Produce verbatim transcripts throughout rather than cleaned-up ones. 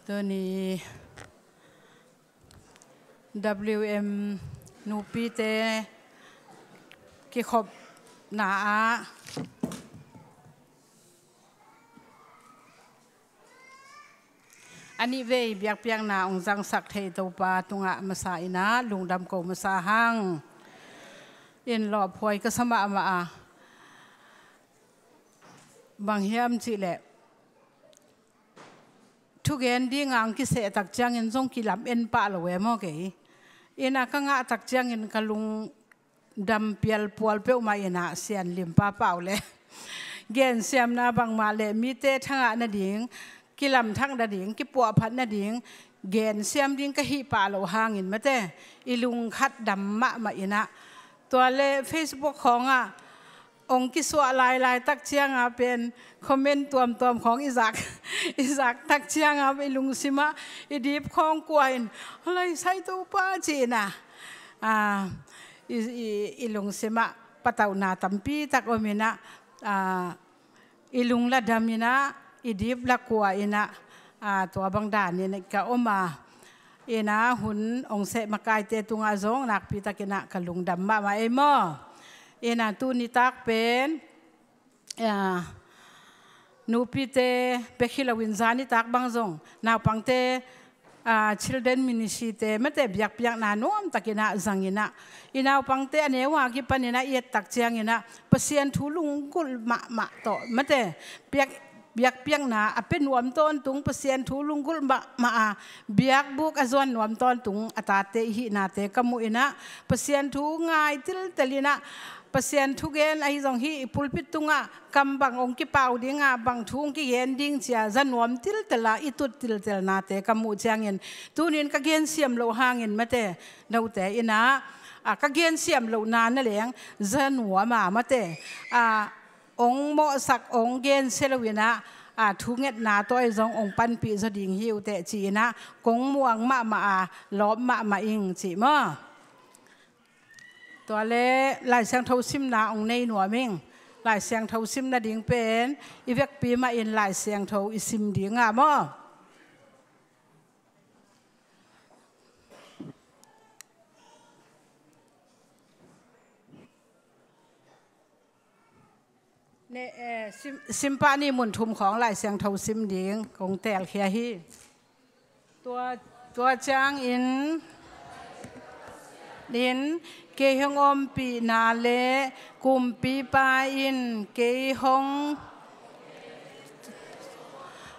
Tuni W M nupite kikhopna ah a nih vei biakpiakna hong zangsak thei Topa tungah masa in ah lungdam ko masa hang. In lawphuai ka sa mahmah a, bang hiam cih leh thugen ding a hong kiseh tak ciangin zong kilam en pah lo e maw kei. In ah ka ngah tak ciangin ka lungdam pial pual peuhmah in ah Sian Lim Pa Pau le gensiamna bangmah le mite thangah nading, kilamthak nading, kipuahphat nading gensiam ding ka hih pah loh hangin mate, i lungkhat dam mahmah in ah. Tua le Facebook khawngah hong kisuah lailai tak cianga pen comment tuamtuam khawng i zak, i zak tak cianga i lungsimah i dip khawng kua in, "Halai sai Topa," ci-in ah, ah, i, i, i lungsimah patauhna tampi tak om in ah, ah, i lung la dam in ah, i dip la kua in ah, ah, tua bang dan in ka om a. In ah hun hong seh makaite tungah zong nakpi takin ah ka lungdam mahmah ei maw. In ah tuni tak pen, ah, nupite bek hi loin zani tak bang zong naupangte, ah, Children Ministry te mate biakpiakna nuam takin ah zang in ah, i naupangte a neu a kipan in ah i et tak ciangin ah Pasian thu lunggulh mahmah tawh mate biak, biakpiakna a pia nuam tawntung, Pasian thu lunggulh mahmah a biakbuk a zuan nuam tawntung a tate i hihnate ka muh in ah, Pasian thu ngai tiltel in ah, Pasian thugen ahi zong hih pulpit tungah kam bang hong kipau ding a, bang thu hong kigen ding ci-a za nuam tiltel a i tut tiltelnate ka muh ciangin, tunin ka gensiam loh hangin mate, note in ah, ah, ka gensiam lohna na leng za nuam a mate, ah, hong mawhsak hong gensia lo in ah, ah, thungetna tawh ahi zong hong panpih zaw ding hi uh teh ci-in ah kong muang mahmah a, lawp mahmah ing cih maw. Tua le Lai Siangtho simna hong nei nuam ing. Lai Siangtho sim nading pen i vekpi mah in Lai Siangtho i sim ding a maw. Ne, eh, sim, simpah ni mun thum khawng Lai Siangtho sim ding kong teelkhia hi. Tua, tua ciangin, in kei hong ompihna le kumpipa in kei hong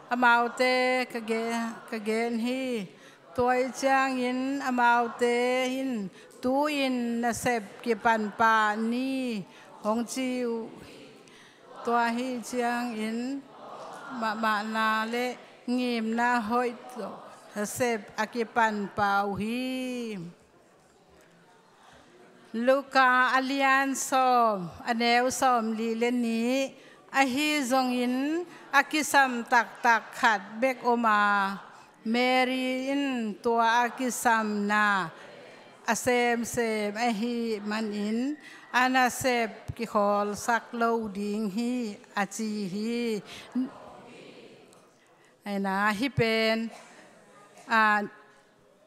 amaute ka gen, ka gen hi. Tua ciangin amaute in tu-in nasep kipan pah ni hong ci uh. Tua ahih ciangin mahmahna le ngimna hoih tawh nasep a kipan pah uh hi. Luka a lian sawm, a neu sawmli le nih. Ahi zongin a kisam taktak khat bek om a, Mary in tua a kisamna a semsem ahih manin a nasep kikhawlsak lo ding hi, a ci hi. Aina, hih pen, ah,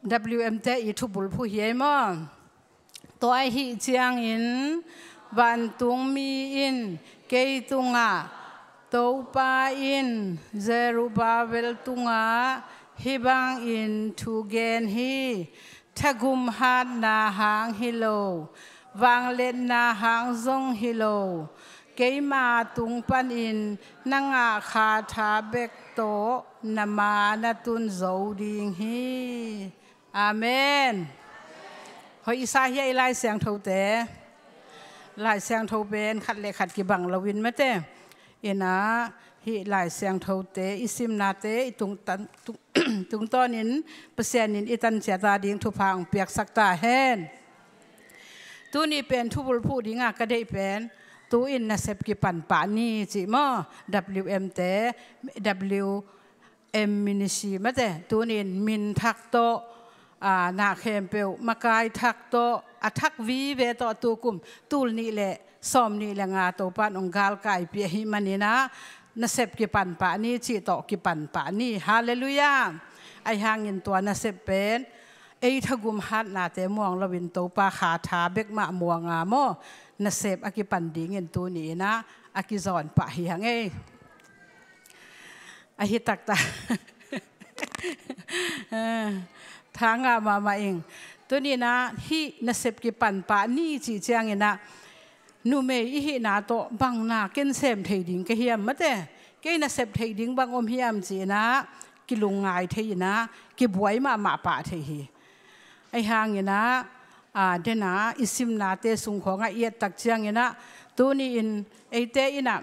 W M te i thubulphuh hi ei maw. Tua ahih ciangin vantungmi in kei tungah, Topa in Zerubbabel tungah hih bangin thu gen hi. Thagum hatna hang hi lo, vangliatna hang zong hi lo, keima tung panin na ngah kha tha bek tawh na ma na tun zo ding hi. Amen. Hoih i sa hia i Lai Siangthote? Lai Siangtho pen khat le khat kibang loin mate. Ina, hih Lai Siangthote i simnate i tung tan, tung, tungtawnin Pasian in i tan ciat a ding thupha hong piaksak ta hen. Tuni pen thubulphuh dinga ka deih pen tu-in nasep kipan pah ni cih maw. W M te, W M Ministry mate, tunin min thak tawh, aa, na khempeuh makai thak tawh, a thak vive tawh tukum tul nih le sawm nih le nga Topan hong galkaipih ahih manin ah nasep kipan pah ni cih tawh kipan pah ni. Halleluiah. Ahi hangin tua nasep pen ei thagum hatnate muang loin Topa kha tha bek mah muanga maw, nasep a kipan dingin tuni inah a kizawn pah hi hang ei. Ahi taktak. Tha ngah mahmah ing. Tuni inah hih nasep kipan pah ni cih cianginah numei i hihna tawh bang na ken sem thei ding ka hiam mate, kei nasep thei ding bang om hiam ci inah kilungngai thei inah kibuai mahmah pah thei hi. Ahi hanginah, a, dena i simnate sung khawngah i et tak cianginah tuni-in eite inah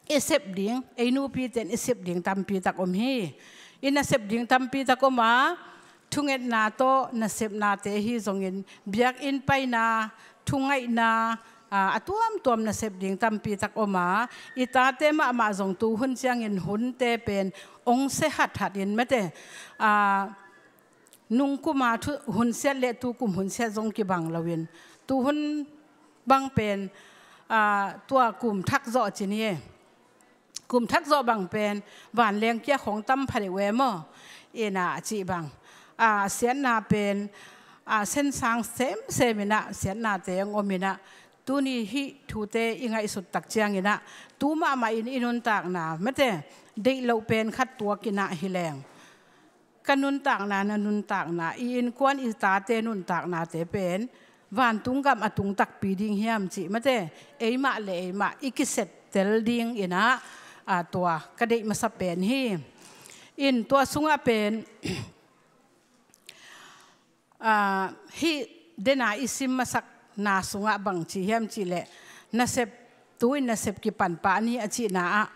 i sep ding, ei nupite in i sep ding tampi tak om hi. I nasep ding tampi tak om a, thungetna tawh nasepnate hi zongin, biakinn paina, thungaihna, a, a tuamtuam nasep ding tampi tak om a, i tate mahmah zong tuhun ciangin hunte pen ong se hathat in mate, a, nungkuma thu, hunsiat le tukum hunsiat zong kibang loin, tuhun bang pen, a, tua kum thak zawh ci ni e. Kum thak zawh bang pen vanleng kia khong tam pha deuh e maw? Inah cih bang, a, siatna pen, a, sensang semsem inah siatnate ang om inah tuni hih thute i ngaihsut tak cianginah tu mahmah in i nuntakna mate, deih loh pen khat tuak inah hi leng ka nuntakna, na nuntakna, i innkuan i tate nuntaknate pen vantung gam a tung takpi ding hiam cih mate, eimah le eimah i kisettel ding inah, a, tua ka deih masa pen hi. In tua sungah pen, a, hih dena i sim masakna sungah bang ci hiam cih leh nasep, tu-in nasep kipan pah ni a cihna ah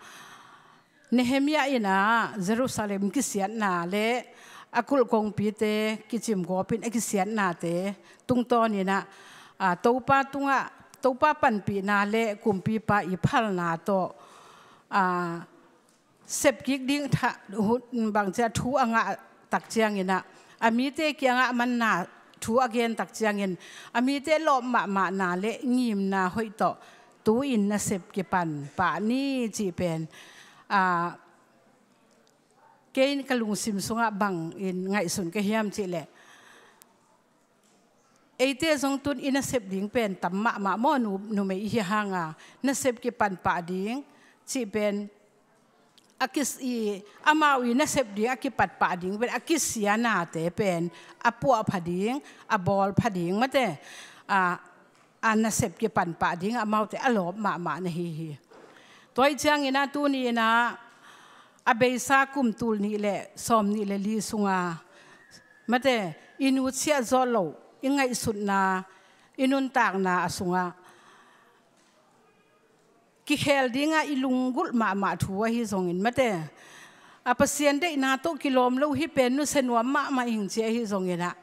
Nehemiah inah Jerusalem kisiatna le a kulh kongpite kicimgawp in a kisiatnate tungtawn inah, a, Topa tungah, Topa panpihna le kumpipa i phalna tawh, a, sepkik ding tha, hu, bangcia thu a ngah tak cianginah a mite kiangah manna thu a gen tak ciangin a mite lawp mahmahna le ngimna hoih tawh tu-in nasep kipan pah ni cih pen, a, kei ka lungsim sungah bangin ngaihsun ka hiam cih leh eite zong tun i nasep ding pen tam mahmah maw, nu, numei i hi hanga nasep kipan pah ding cih pen a kis i, amau i nasep ding a kipat pah ding pen a kisianate pen a puah pha ding, a bawl pha ding mate, a, a nasep kipan pah ding amaute a lawp mahmah na hi hi. Tua hi cianginah tuni inah a beisa kum tul nih le sawm nih le li sunga mate, i nutsiah zawh loh, i ngaihsutna, i nuntakna a sungah kikhel dingah i lunggulh mahmah thu ahi zongin mate, a, Pasian deihna tawh kilawm lo hi pen nusia nuam mahmah ing ci ahi zonginah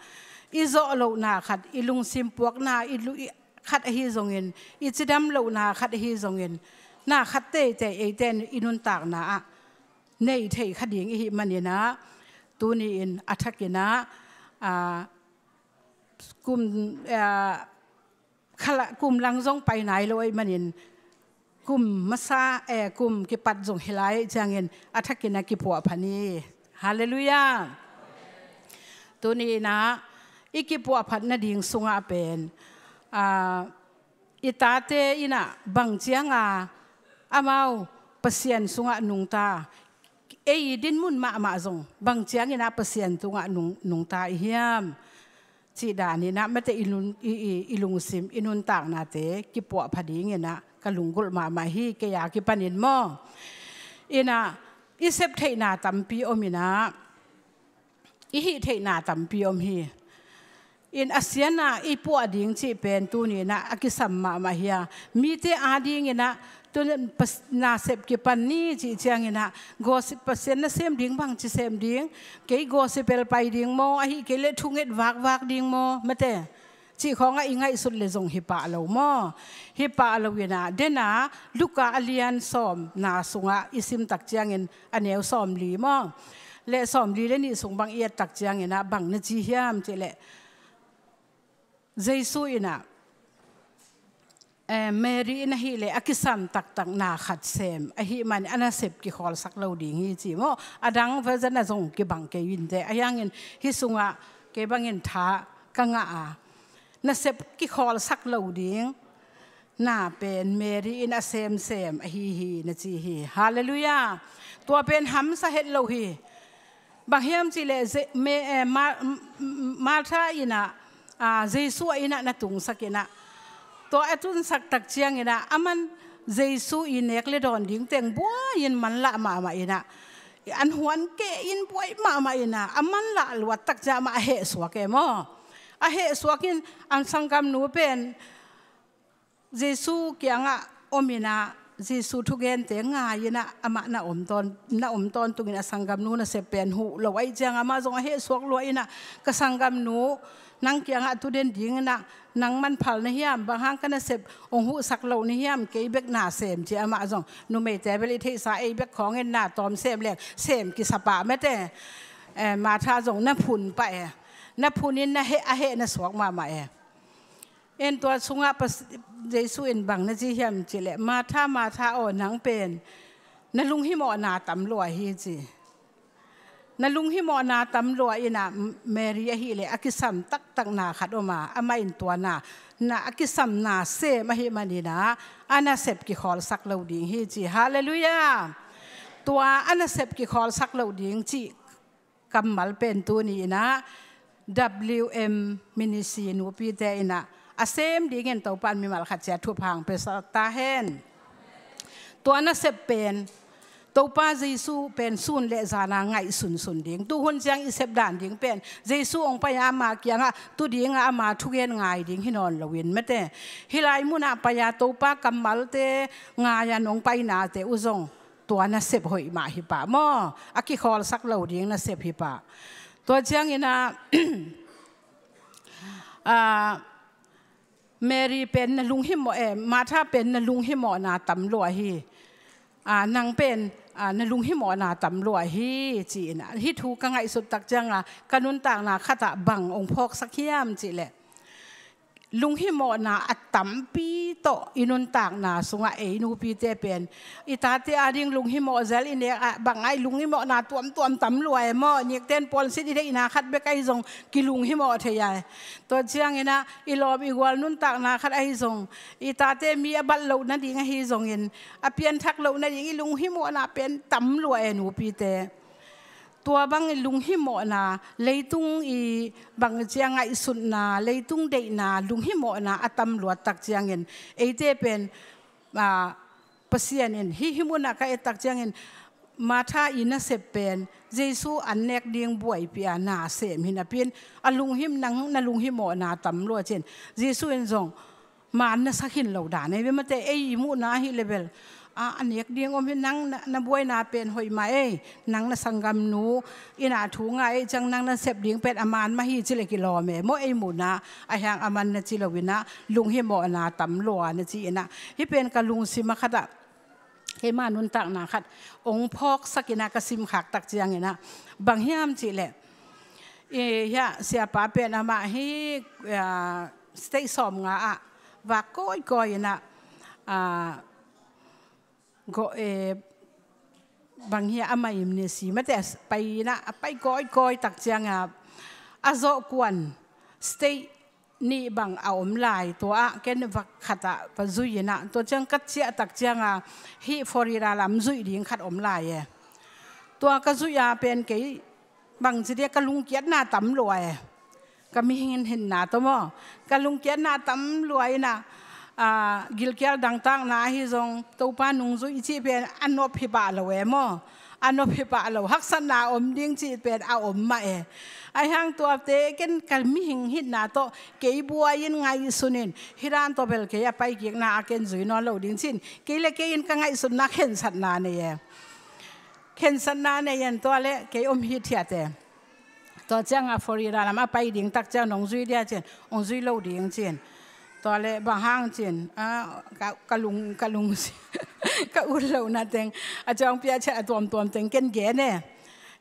i zawh lohna khat, i lungsim puakna i lu-, i khat ahi zongin, i cidam lohna khat ahi zongin, na khat teitei eite i nuntakna ah nei thei kha ding i hih maninah tuni-in a thakinah, a, kum, a, khala, kum lang zong pai nai lo ahih manin kum masa, eh, kum kipat zong hi lai ciangin a thakin a kipuah pha ni. Halleluiah. Tuni inah i kipuah phat nading sungah pen, a, i tate inah bang cianga amau Pasian sungah nungta, ei dinmun mahmah zong bang cianginah Pasian tungah nung, nungta i hiam? Cih daninah mate i, nun, i, i, i lungsim, i nuntaknate kipuah pha dinginah ka lunggulh mahmah hi, kei a kipanin maw. Inah i sep theihna tampi om inah i hih theihna tampi om hi. In a sianah i puah ding cih pen tuninah a kisam mahmah hi a, mite adinginah tun pas-, nasep kipan ni cih cianginah gospel, Pasian nasem ding bangci sem ding, kei gospel pai ding maw, ahi kei leh thunget vakvak ding maw, mate cih khawngah i ngaihsut le zong hi pah lo maw? Hi pah lo inah dena Luka a lian sawmna sungah i sim tak ciangin a neu sawmli maw, le sawmli le nih sung bang i et tak cianginah bang na ci hiam cih leh Jesu inah eh, Mary in ahih leh a kisam taktak na khat sem ahih man a nasep kikhawlsak lo ding hi ci maw. A dang version ah zong kibang kei inteh. Ahi hangin hih sungah kei bangin tha ka ngah a, nasep kikhawlsak lo ding na pen Mary in a semsem ahi hi na ci hi. Halleluiah. Tua pen hamsa het lo hi. Bang hiam cih leh Ze-, Me-, eh, Ma-, M-, M-, Martha in ah, ah, Jesu a inn ah na tungsak in ah, tua a tunsak tak ciangin ah, aman Jesu i nek le dawn ding teng buai-in manlah mahmah in ah, an huan keh in buai mahmah in ah, a manlah luat tak ciang amah a hehsuak e maw. A hehsuak in, an sanggamnu pen Jesu kiangah om in ah, Jesu thugente ngai in ah, amah na om tawn, na om tawntung in, a sanggamnu nasep pen huh lo ahih ciang amah zong a hehsuak lua in ah, ka sanggamnu nang kiangah tu den ding in ah, nang manphal na hiam, bang hang ka nasep hong huhsak lo na hiam, kei bek na sem ci. Amah zong, numeite bel i theihsa, ei bek khawng in na tawm sem leng sem kisa pah mate. Eh, Martha zong na phun pah e. Na phun in na heh, a heh na suak mahmah e. En tua sungah Pas-, Jesu in bang na ci hiam cih leh, Martha, Martha aw, nang pen na lunghimawhna tam lua hi ci. Na lunghimawhna tam lua in ah, Mary ahih leh a kisam taktak na khat om a, amah in tua na, na a kisam na sem ahih man in ah, a nasep kikhawlsak lo ding hi ci. Halleluiah. Tua a nasep kikhawlsak lo ding cih kammal pen tuni in ah W M Ministry nupite in ah a sem dingin Topa'n mimal khat ciat thupha hong piasak ta hen. Tua nasep pen Topa Jesu pen sun le zan a ngaihsunsun ding, tuhun ciang i sep dan ding pen Jesu hong pai a ama kiangah tu ding a, ama thugen ngai ding hi nawn loin mate, hih lai munah pai a Topa kammalte ngai a nong painate uh zong tua nasep hoih mah hi pah maw. A kikhawlsak lo ding nasep hi pah. Tua ciangin ah, ah, Mary pen na lunghimawh, eh, Martha pen na lunghimawhna tam lua hi. Ah, nang pen, ah, na lunghimawhna tam lua hi ci-in ah, hih thu ka ngaihsut tak ciang a, ka nuntakna khat ah bang hong phawksak hiam cih leh, lunghimawhna a tampi tawh i nuntakna sungah ei nupite pen i tate ading lunghimawh zel i nek ah, bang ai lunghimawhna tuamtuam tam lua e maw. Nikten puansilh i deihna khat bek ahi zong kilunghimawh thei a. Tua ciangin ah i lawm i gual nuntakna khat ahi zong, i tate mi a bat loh nading ahi zongin, a pianthak loh nading i lunghimawhna pen tam lua e nupite. Tua bangin lunghimawhna, leitung i bangci a ngaihsutna, leitung deihna, lunghimawhna a tam luat tak ciangin, eite pen, ah, Pasian in hih, hih munah ka et tak ciangin, Martha i nasep pen Jesu an nek ding buaipih a na sem hi napi-in, a lunghim, nang na lunghimawhna tam lua cin. Jesu in zong maan na sa khin lo dan ei ve mate, ei i muhna ahi leh bel, a, a nek ding om hi, nang na, na buaina pen hoih mah ei, nang na sanggamnu in a thu ngai ei ciang nang na sep ding pen a maan mah hi ci leh kilawm e maw, ei muhna. Ahi hang aman na ci lo in ah, lunghimawhna tam lua na ci in ah, hih pen ka lungsim ah khat ah, keima nuntakna khat hong phawksak in ah, ka simkhak tak ciangin ah, bang hiam cih leh, i, hiah siapa pen amah hih, ah, state sawmnga ah vak kawikawi in ah, ah, go, eh, bang hiah amah i ministry mate pai in ah, a pai kawikawi tak ciang a, a zawh kuan state nih bang a om lai, tua ah ken vak khat ah va zui in ah, tua ciang ka ciah tak ciang a, hih Florida lam zuih ding khat om lai e. Tua ka zuih a pen kei bangci dia ka lungkiatna tam lua e. Ka mihing hinna tawh maw, ka lungkiatna tam lua in ah, ah, gilkial dangtakna ahi zong, Topa nungzui i cih pen a nop hi pah lo e maw. A nop hi pah lo, haksatna a om ding cih pen a om mah e. Ahi hang tuate ken ka mihing hinna tawh kei buai-in ngaihsun in, hih dan tawh bel kei a paikikna ah ken zui nawn lo ding ci-in, kei le kei in ka ngaihsutna khensatna nei e. Khensatna nei in tua leh kei om hithiat e. Tua ciang a Florida lam a pai ding tak ciang nong zui dia ci-in, hong zui lo ding ci-in. Tua leh bang hang ci-in, a, ka, ka lung, ka lung, ka ut lohna teng, a ciang piachiat a tuamtuam teng ken gen e.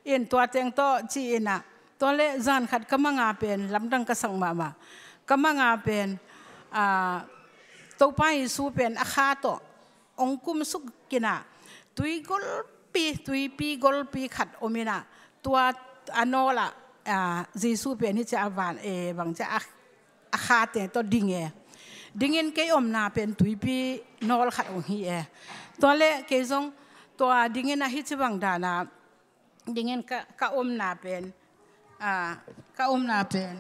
In tua teng tawh ci in ah, tua leh zan khat ka mang a pen, lamdang ka sak mahmah. Ka mang a pen, a, Topa Jesu pen a kha tawh hong kumsuk in ah, tui golpi, tuipi golpi khat om in ah, tua a nawlah, ah, Jesu pen hih ciah a van, eh, bang ciah a, a khate tawh ding e. Dingin kei omna pen tuipi nawl khat hong hi e. Tua leh kei zong tua dingin ah hih ci bang dan ah dingin ka, ka omna pen, ah, ka omna pen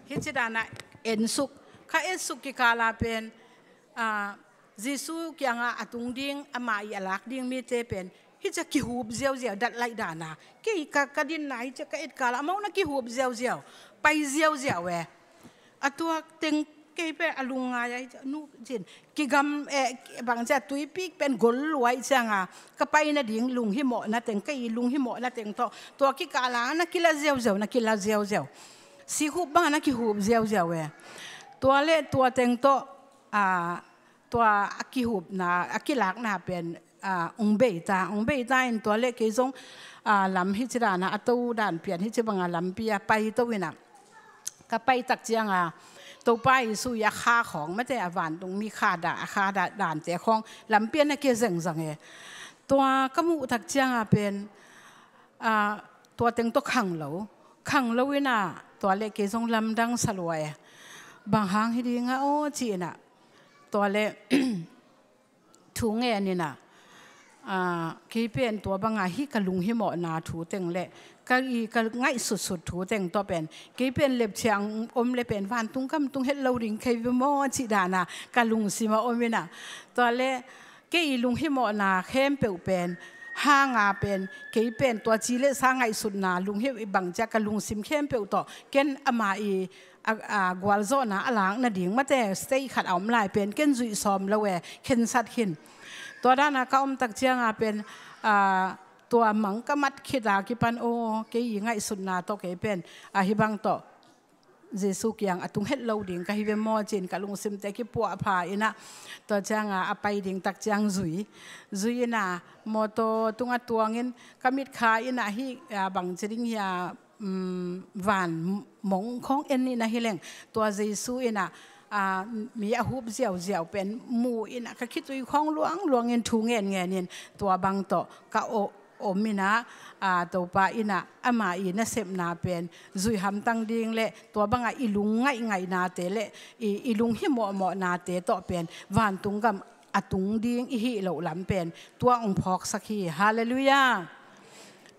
hih ci dan ah ensuk, ka etsuk kikal ah pen, ah, Jesu kiangah a tung ding, amah ii a lak ding mite pen hih ciah kihup ziauziau, dat laih dan ah. Kei ka, ka dinna hih ciah ka et kal ah amau na kihup ziauziau, pai ziauziau e. A tua teng kei pen a lungngai ah, hih ciah nu cin kigam, eh, bang ciah tuipi pen gol lua hih ciang ah, ka pai nading lunghimawhna teng, kei lunghimawhna teng tawh tua kikal ah na kila ziauziau, na kila ziauziau. Sikhup bang ah na kihup ziauziau e. Tua leh tua teng tawh, ah, tua a kihupna, a kilakna pen, ah, hong bei ta, hong bei ta in tua leh kei zong, ah, lam hih ci dan ah, a to dan pian hih ci bang ah lampi ah pai to in ah, ka pai tak ciang ah Topa Jesu ii a kha khawng, mate, a vantung mi kha dan, a kha dan, dante khawng lampi ah na kia zengzang e. Tua ka muh tak ciang ah pen, ah, tua teng tawh khanglo, khanglo in ah tua leh kei zong lamdang sa lua e. Bang hang hi ding ah aw ci in ah, tua leh thu ngen in ah, ah, kei pen tua bang ah hih ka lunghimawhna thu teng leh ka ii ka ngaihsutsut thu teng tawh pen kei pen lepcia hong om leh pen vantung gam tung het lo ding ka hi ve maw cih dan ah ka lungsim ah om in ah, tua leh kei ii lunghimawhna khempeuh pen hang ah pen kei pen tua ci leh sa ngaihsutna lunghimawh bang ciah ka lungsim khempeuh tawh ken amah ii a, a, gualzawhna a lak nading, mate, stage khat a om lai pen ken zuih sawm lo e, khensat khin. Tua dan ah ka om tak ciang ah pen, a, tua mang ka mat khit a kipan, aw, kei ii ngaihsutna tawh kei pen, a, hih bang tawh Jesu kiang a tung het lo ding ka hi ve maw ci in ka lungsimte kipuahpha in ah, tua ciang ah a pai ding tak ciang zui, zui in ah mawtaw tungah tuang in ka mitkha in ah hih, a, bang ci ding hiam, um, van mong khawng en in ah hi leng, tua Jesu in ah, a, mi a hup ziauziau pen mu in ah ka khitui khawng luangluang in thu ngenngen in tua bang tawh ka aw, om in ah, a, Topa in ah amah ii nasepna pen zui hamtang ding leh tua bang ah i lung ngaihngaih nate leh i, i lunghimawhmawh nate tawh pen vantung gam a tung ding i hih loh lam pen tua hong phawksak hi. Halleluiah.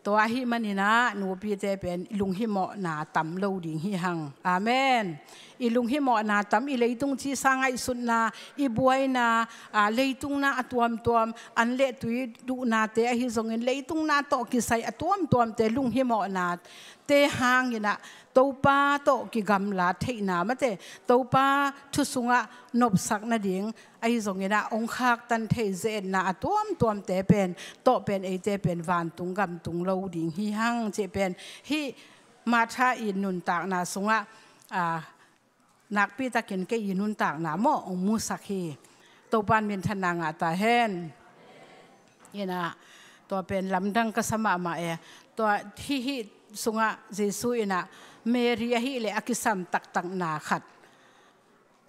Tua ahih manin ah nupite pen i lunghimawhna tam lo ding hi hang. Amen. I lunghimawhna tam, i leitung cisa ngaihsutna, i buaina, a, leitung na a tuamtuam, an leh tui duhnate ahi zongin leitung na tawh kisai a tuamtuamte lunghimawhnate hang in ah Topa tawh kigamla theihna, mate, Topa thu sungah nopsak nading ahi zongin ah hong khaktan thei ze-etna a tuamtuamte pen tawh pen eite pen vantung gam tung lo ding hi hang cih pen hih Martha ii nuntakna sungah, a, nakpitakin kei ii nuntakna maw hong musak hi. Topa'n minthanna ngah ta hen. In ah tua pen lamdang ka sa mahmah e. Tua hih, hih sungah Jesu in ah Mary ahih leh a kisam taktakna khat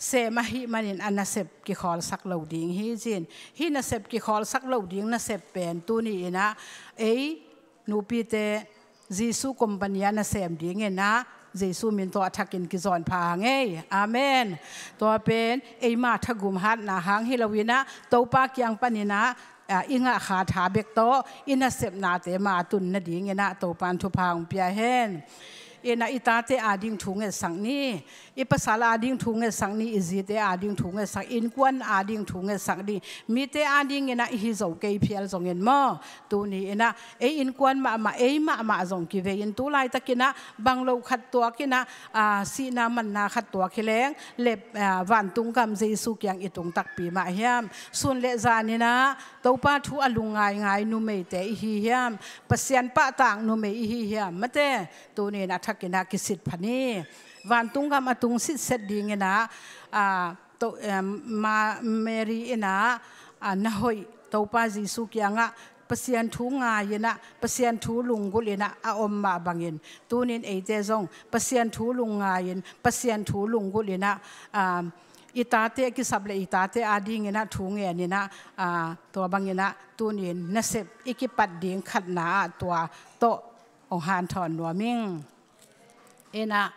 sem ahih manin a nasep kikhawlsak lo ding hi ci in. Hih nasep kikhawlsak lo ding nasep pen tuni in ah ei nupite Jesu company ah nasem ding in ah Jesu min tawh a thakin kizawn pha hang ei. Amen. Tua pen eima thagum hatna hang hi lo in ah Topa kiang panin ah, a, i ngah kha tha bek tawh i nasepnate ma tun nading in ah Topa'n thupha hong pia hen. In ah i tate ading thu ngetsak ni, i pasal ading thu ngetsak ni, i zite ading thu ngetsak, innkuan ading thu ngetsak ni, mite ading in ah i hi zo kei phial zongin maw, tuni in ah ei innkuan mahmah, ei mahmah zong kivei in tu laitakin ah bang lo khat tuak in ah, a, sihna manna khat tuak hi leng leh, a, vantung gam Jesu kiang i tung takpi mah hiam? Sun leh zan in ah Topa thu a lung ngaingai numeite i hi hiam? Pasian pahtak numei i hi hiam? Mate, tuni in a thakin ah kisit pha ni. Vantung gam a tung sitset ding in ah, a, to, em, Ma-, Mary in ah, a, na hoih, Topa Jesu kiangah Pasian thu ngai in ah, Pasian thu lunggulh in ah a om mah bangin, tuni in eite zong Pasian thu lungngai in, Pasian thu lunggulh in ah, a, i tate a kisap le i tate adingin ah thu ngenin ah, aa, tua bangin ah tuni-in nasep i kipat ding khatna ah tua tawh hong hanthawn nuam ing. In ah,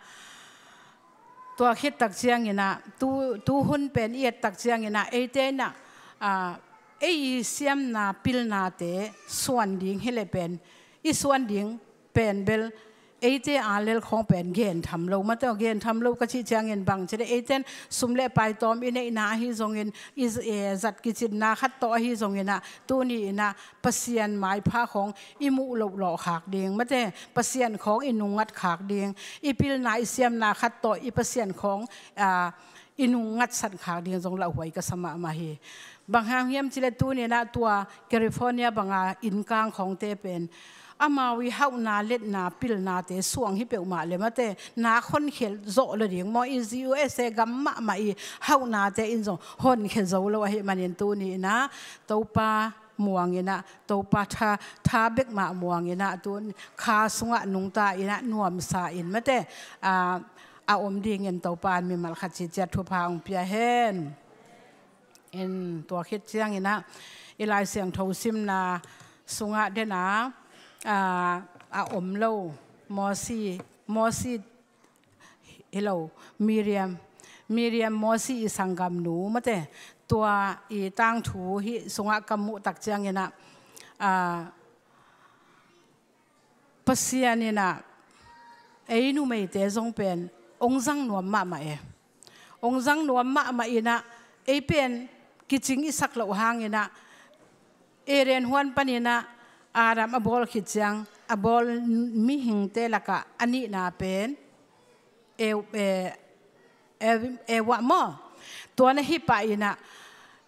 tua khit tak ciangin ah, tu, tu hun pen i et tak ciangin ah, eite in ah, aa, ei i siamna pilnate suan ding hi leh pen, i suan ding pen bel eite a lel khawng pen gentham lo, mate, gentham lo ka cih ciangin bang ci leh, eite in sum le pai tawm i neihna ahi zongin, i z-, e, zat kicinna khat tawh ahi zongin ah, tuni-in ah Pasian maipha khawng i muh loh lawh khak ding, mate, Pasian khawng i nungngat khak ding, i pilna i siamna khat tawh i Pasian khawng, aa, i nungngatsan khak ding zong lauhuai ka sa mahmah hi. Bang hang hiam ci leh tuni-in ah tua California banga innkang khawngte pen amau i hauhna letna pilnate suang hi peuhmah le, mate, nak honkhia zawh lo ding maw, i U S A gam mahmah i hauhnate in zong honkhia zo lo ahih manin tuni-in ah Topa muangin ah, Topa tha, tha bek mah muangin ah, tun kha sungah nungta in ah nuamsa in, mate, aa, a om dingin Topa in mimal khat ciciat thupha hong pia hen. In tua khit ciangin ah i Lai Siangtho simna sungah den a, aa, a om lo Mosi, Mosi hi lo, Miriam, Miriam, Mosi i sanggamnu, mate, tua i tangthu hih sungah ka muh tak ciangin ah, aa, Pasian in ah ei numeite zong pen hong zang nuam mahmah e. Hong zang nuam mahmah in ah, ei pen kicing i sak loh hangin ah, Eden huan panin ah Adam a bawl khit ciang, a bawl mihingte lakah a nihna pen Ew-, e, Ew-, Ewa maw? Tua na hi pah in ah,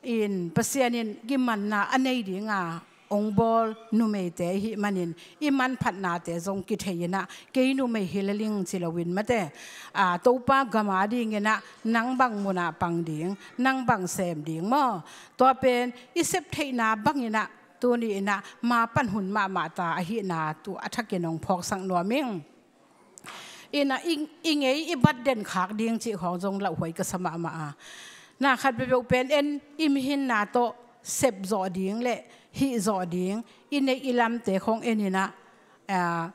in Pasian in kimanna a nei dinga hong bawl numeite i hih manin, i manphatnate zong kithei in ah, kei numei hi lel ing ci loin, mate, aa, Topa gam adingin ah nang bang munah pang ding, nang bang sem ding maw? Tua pen i sep theihna bangin ah tuni-in ah ma pan hun mahmah ta ahihna tu a thakin hong phawksak nuam ing. In ah i, i ngei i bat den khak ding cih khawng zong lauhuai ka sa mahmah a. Na khat peuhpeuh pen en, i mihinna tawh sep zawh ding le hih zawh ding, i neih i lamte khawng en in ah, aa,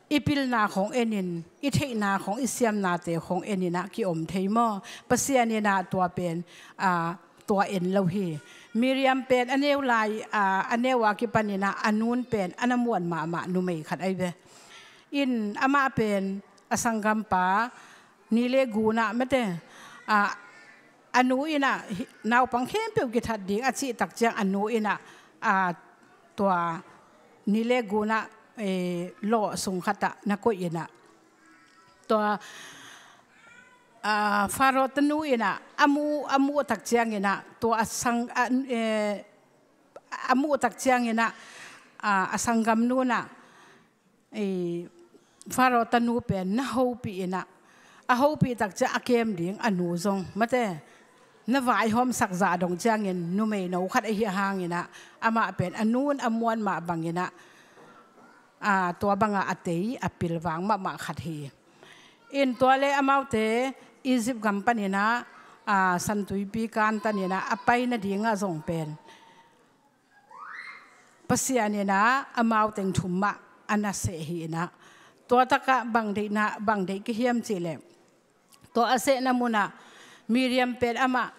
i pilna khawng en in, i theihna khawng, i siamnate khawng en in ah ki-om thei maw? Pasian in ah tua pen, aa, tua en lo hi. Miriam pen a neu lai, aa, a neu a kipan in ah a nu'n pen a na muan mahmah numei khat ahi ve. In amah pen a sanggampa ni le gu in ah, mate, aa, a nu in ah hi, naupang khempeuh kithat ding a cih tak ciang a nu in ah, aa, tua ni le gu in ah, e, lawh sung khat ah na koih in ah, tua, aa, Faro tanu in ah a muh, a muh tak ciangin ah, tua a sang, a, e, a muh tak ciangin ah, aa, a sanggamnu in ah, e, Faro tanu pen na hopih in ah, a hopih tak ciang a kem ding a nu zong, mate, na vaihawmsak zah dong ciangin numeino khat ahi hangin ah, amah pen a nu'n a muan mah bangin ah, aa, tua banga a tei a pilvang mahmah khat hi. In tua le amaute Egypt gam panin ah, aa, Santuipi kantan in ah a pai nadingah zong pen Pasian in ah amau teng thum mah a na seh hi in ah, tua takah bang deihna, bang deih ka hiam cih leh, tua a sehna munah Miriam pen amah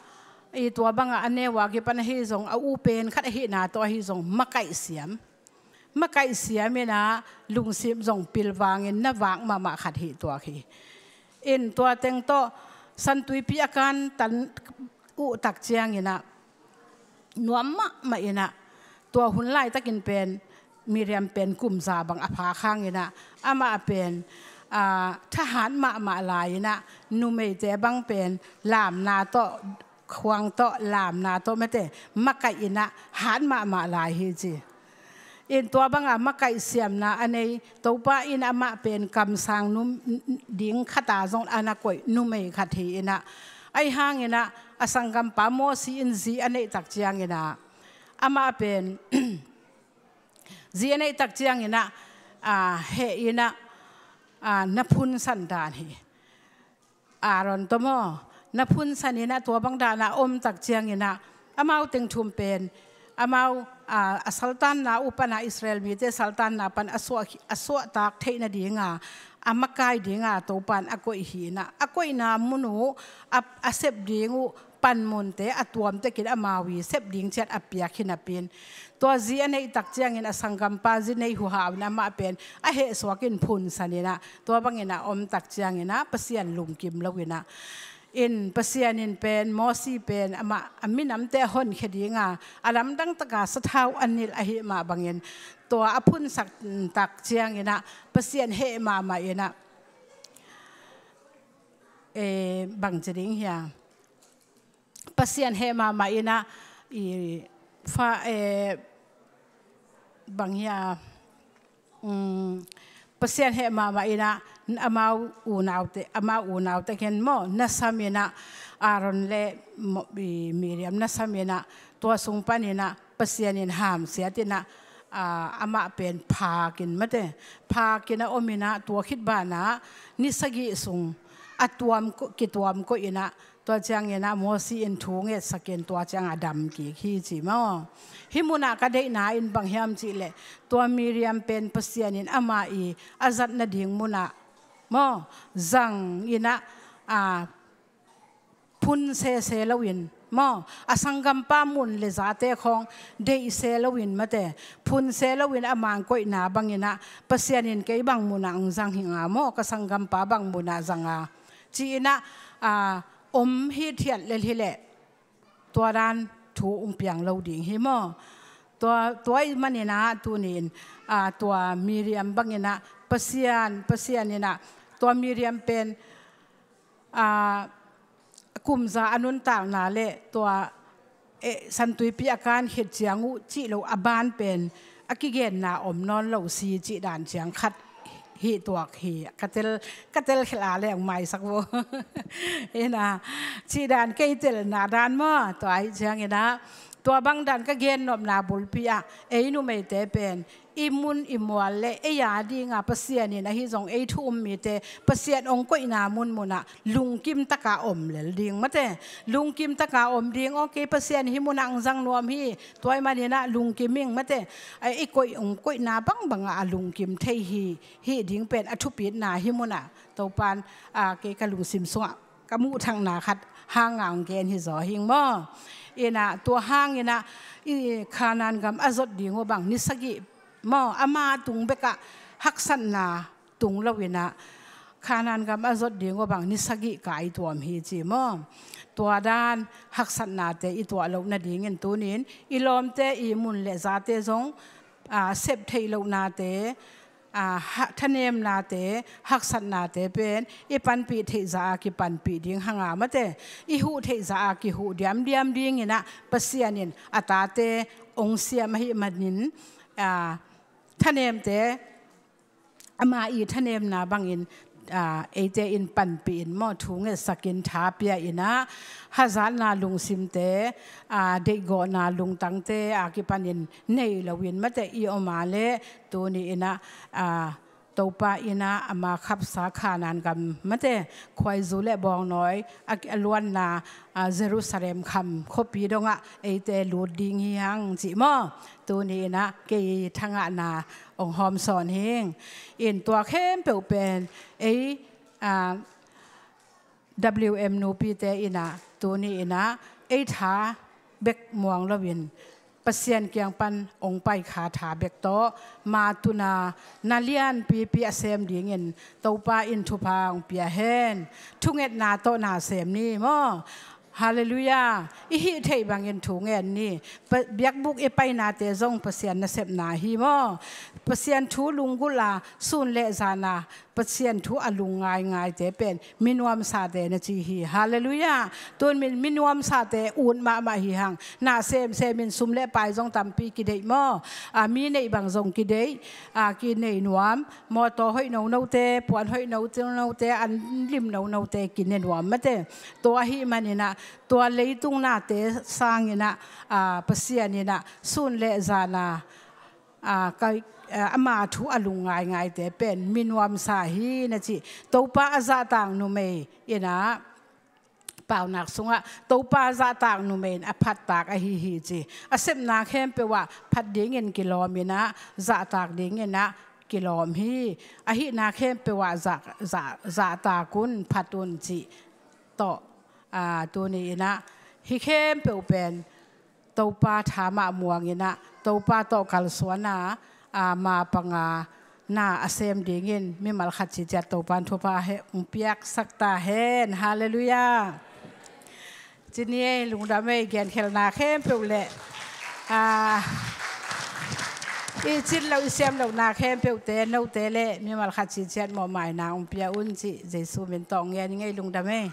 i tua bangah a neu a kipan ahi zong, a u pen khat ahihna tawh ahi zong, makaih siam, makaih siam in ah lungsim zong pilvangin na vak mahmah khat hi tuak hi. In tua teng tawh Santuipi a kantan uh tak ciangin ah nuam mahmah in ah, tua hun laitakin pen Miriam pen kum za bang a phak hangin ah, amah pen, aa, thahat mahmah lai in ah, numeite bang pen lamna tawh, khuang tawh, lamna tawh, mate, makaih in ah hat mahmah lai hi ci. In tua banga makaih siamna a nei, Topa in amah pen kamsang num-, ding khat a zong a na koih numei khat hi in ah, ahi hangin ah a sanggampa Mosi in zi a neih tak ciangin ah, amah pen zi a neih tak ciangin ah, aa, heh in ah, aa, na phunsan dan hi. Aaron tawh maw, na phunsan inah tua bang danah a om tak cianginah amau teng thum pen amau a, a saltanna uh panah Israel mite saltanna pan a suah, a suahtak theih nadinga a makai dinga Topan a koih hi inah a koihna mun uh a, a sep ding uh panmunte a tuamtekin amau i sep ding ciat a piak hi napin tua zi a neih tak ciangin a sanggampa zi nei huhau inah amah pen a hehsuakin phunsan inah tua bangin a om tak cianginah Pasian lungkim lo inah in Pasian in pen Mosi pen amah a minamte a honkhia dinga a lamdang taka sathau a nilh ahi mah bangin tua a phunsak tak cianginah Pasian heh mahmah inah e, bang ci ding hia Pasian heh mahmah inah i fa e, bang hia um, Pasian heh mahmah inah amau unaute amau unaute khen maw nasam inah Aaron le Miriam nasam inah tua sung pan inah Pasian in hamsiat inah a, amah pen phakin mate phakin a om inah tua khit banah ni sagih sung a tuam kituam koih inah tua cianginah Mosi in thu ngetsakin tua ciang a dam kik hi ci maw. Hih munah ka deihna in bang hiam cihleh tua Miriam pen Pasian in amah i a zat nading munah maw zang inah a phun sese loin maw a sanggampa mun le zate khawng deih se loin mate phun se loin a mangkoihna banginah Pasian in kei bang munah ang zang hi nga maw ka sanggampa bang munah zanga ci inah a om hithiat lel hileh tua dan thu ung piang lo ding hi maw. Tua, tua i maninah tunin a, tua Miriam banginah Pasian, Pasian inah tua Miriam pen a, kumza a nuntakna le tua e, santuipi a kan khit ciang uh cih lo a ban pen a kigenna om nawn lo si cih dan ciang khat hi tuak hi ka tel ka tel khel a leng maisak vo ina cih dan kei telna dan maw tua hi ciang ina tua bang dan ka gen nopna bulpi ah ei numeite pen i mun i mual le ei a dinga Pasian in ahi zong ei thu um mite Pasian ong koihna munmunah lungkim taka om lel ding mate lungkim taka om ding okay Pasian hi munah ang zang nuam hi tua i maninah lungkim ing mate i koih ong koihna bangbangah a lungkim thei hi hih ding pen a thupitna hi munah Topan a kei ka lungsim sungah ka muhthangna khat hanga ong gen hi zaw hing maw ina tua hanginah i Khanan gam a zot ding uh bang ni sagih maw ama tung bekah haksatna tung loinah Khanan gam a zot ding uh bang ni sagih kai tuam hi ci maw tua dan haksatnate i tuah loh nadingin tunin i lawmte i mun le zate zong a, sep theih lohnate a, thanemnate haksatnate pen i panpih theih zah a kipanpih ding hanga mate i huh theih zah a kihuh diamdiam dinginah Pasian in a tate ong siam ahi manin a, thanemte ama i thanemna bangin a, eite in panpih in maw thu ngetsakin tha pia inah hazatna lungsimte a, deihgawhna lungtangte a kipanin nei loin mate i oma le tuni inah a, Topa inah ama khapsa Khanan gam mate khuaizu le bawngnawi a, a luanna a, Jerusalem kham khuapi dongah eite lut ding hi hang cih maw tuni inah kei thangahna ong hawm sawn hing in tua khempeuh pen ei a, W M nupite inah tuni inah ei tha bek muang loin Pasian kiang pan ong paikha tha bek tawh ma tuna na lianpipi a sem dingin Topa in thupha ong pia hen thungetna tawh na sem ni maw Halleluiah i hih theih bangin thu ngen ni biakbuk i painate zong Pasian nasepna hi maw Pasian thu lunggulh a sun le zana Pasian thu a lung ngaingaite pen minuamsate na ci hi Halleluiah tun min minuamsate ut mahmah hi hang na semsemin sum le pai zong tampi kideih maw a mi neih bang zong kideih a kinei nuam mawtaw hoih nonote puan hoih nonote an lim nonote kine nuam mate tua ahi maninah tua leitung nate sanginah a, Pasian inah sun le zana a, ka, a, ama thu a lung ngaingaite pen minuamsa hi na ci Topa a zahtang numei inah Paunak sungah Topa zahtak numei in a phattak ahi hi ci. A sepna khempeuh ah phat dingin kilawm in ah, zahtak dingin ah kilawm hi. A hihna khempeuh ah zah, zah, zahtak un, phat un cih tawh, aa, tuni in ah hih khempeuh pen Topa tha mah muang in ah, Topa tawh kalsuan a, aa, ma panga na a sem dingin mimal khat ciciat Topa in thupha he, hong piaksak ta hen. Halleluiah. Ci ni ei, lungdam ei, genkhelhna khempeuh le, aa, i cin loh, i siam lohna khempeuhte, note le mimal khat ciciat mawhmaina hong pia un cih Jesu min tawh ngen ing ei, lungdam ei.